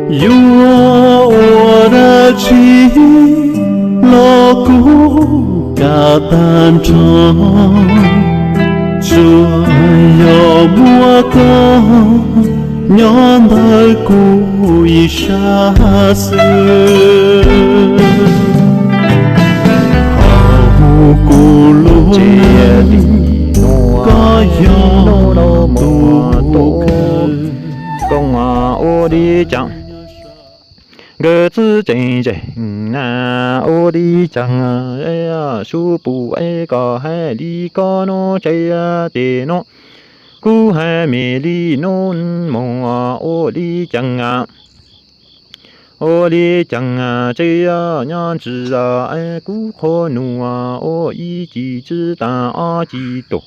Yuav ua dab tsi los kuj kam tag nrho, tsuas yog muaj koj nyob ntawm kuv ib sab xwb. Hauv kuv lub neej, koj yog tus kawg. Koj ua li cas, nkawd txwj tseem zeem na, ua li cas sub pum es koj hais li ko no, ces tias no kuv hais me li no mus, ua li cas, ua li cas, tseem nyob ntsis es kuv qhua nus ua ib ci tsi tas ob ci tus,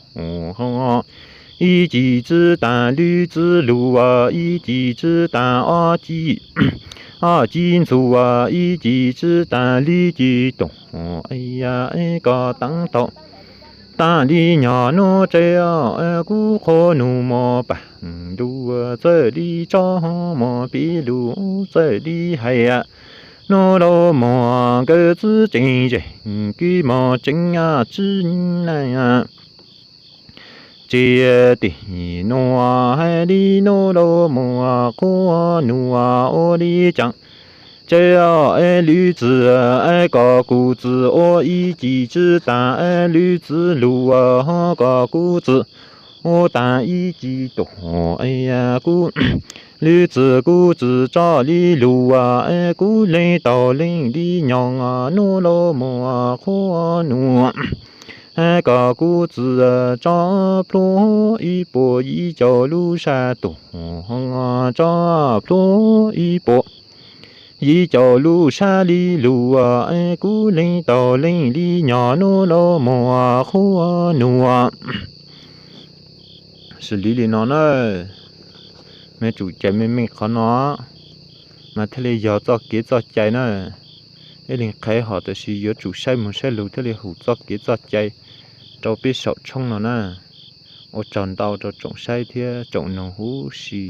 ib ci tsi tas lub txwv lus, ib ci tsi tas ob ci, ob ci ntxhua, ib ci tsi tas lub ci tus. Koj teev tau tas li nyog no, tseem kuv qhua nus mos pam ntuj, txawj li tso mos piv lus, txawj li hais no los mos, nkawd txwj tseem zeem kws mos tseem tsi na. Tsis tim nuav hais li nuav los mus qhuab nuav ua li cas, tseem es lwm txwv es kom kuv txwv ua ib ci tsi tas es lwm txwv lug ho kom kuv txwv ua tas ib ci tus es kuv lwm txwv kuv txwv tso li lug es kuv lees tau lees li nyog nuav los mus qhuab nuav es kom kuv txwv tso plhuav ib puas yim caum lub sab tus, tso plhuav ib puas yim caum lub sab li lug es kuv lees tau lees li nyog nuav los mus qhuab nuav. Xws li li no na, mej tsum cais meej meej qhov no mas thiaj li yog txoj kev txoj cai na. Ib leeg qhia hom tab sis yuav tsum saib moog saib lug thiaj li hum txoj kev txoj cai rau peb saum tshoob no na. Ua tsaug ntau rau tsoom saib thiab tsoom noog huv si.